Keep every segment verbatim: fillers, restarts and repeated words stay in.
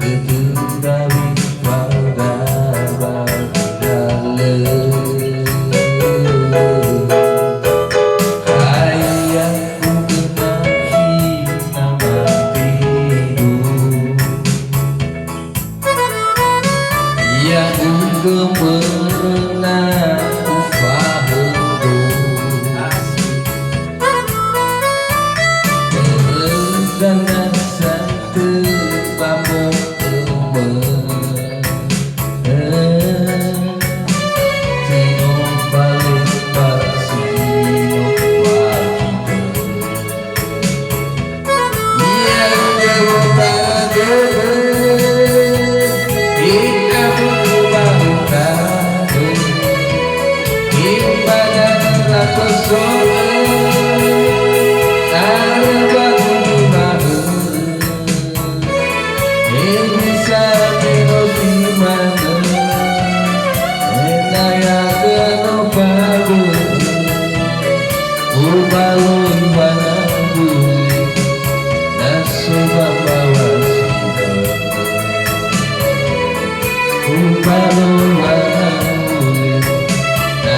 Tetapi pada lalö. Ayah ugena'hi nama tidu. Ya'ugö möröna ufahögö. Börö danasa tö ba mo'ömö. Tino bale ba sino wakitö. Ia udah utara dödö, ita buku baru tadu. Ibadah lakoso'ö, tara baru baru. Enisa meno si manö, enaya keno fabö'ö, ubaloi wanambuli, na so ba mbawa si dödö. Ubaloi wanambuli, na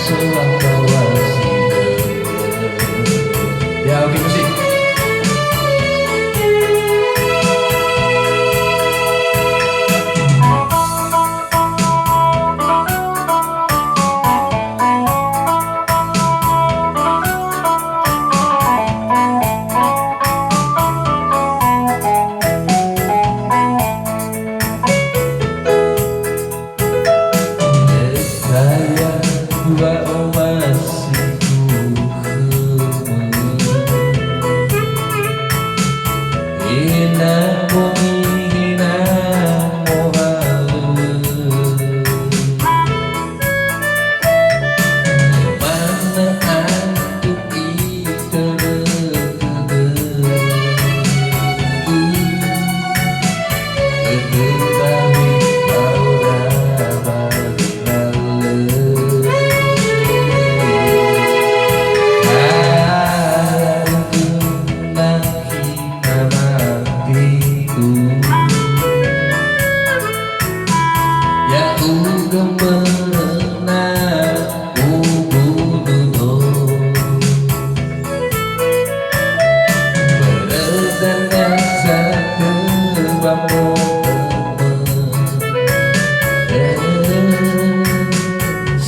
so ba mbawa si dödö. Ya, oke, musik. Saya wa'omasigu khömö. Ena'ö mohalö. Mana aku itörö dödögu. Ya'ugö möröna ubududo. Börö danasa tö ba mo'ömö.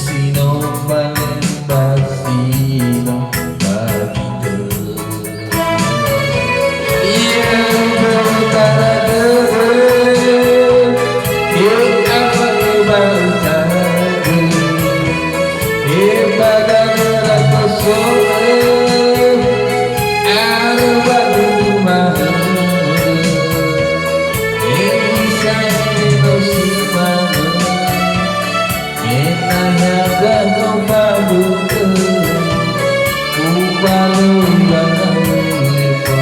Sino falemba sino ba gitö. Ia u'ötara dödö, he apa ba utadu, he ba gagöra toso'ö, arö ba dudu mahö, he bisa he no si manö. Ena'ö danö fabö'ö, ubaloi wangalöfö,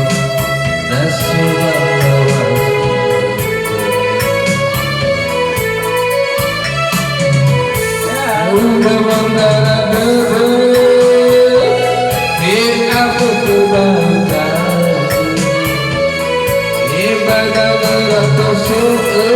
na so ba mbawa. Ya'ugö wandara dödö, he afökhö ba utadu, he ba gagöra toso'ö,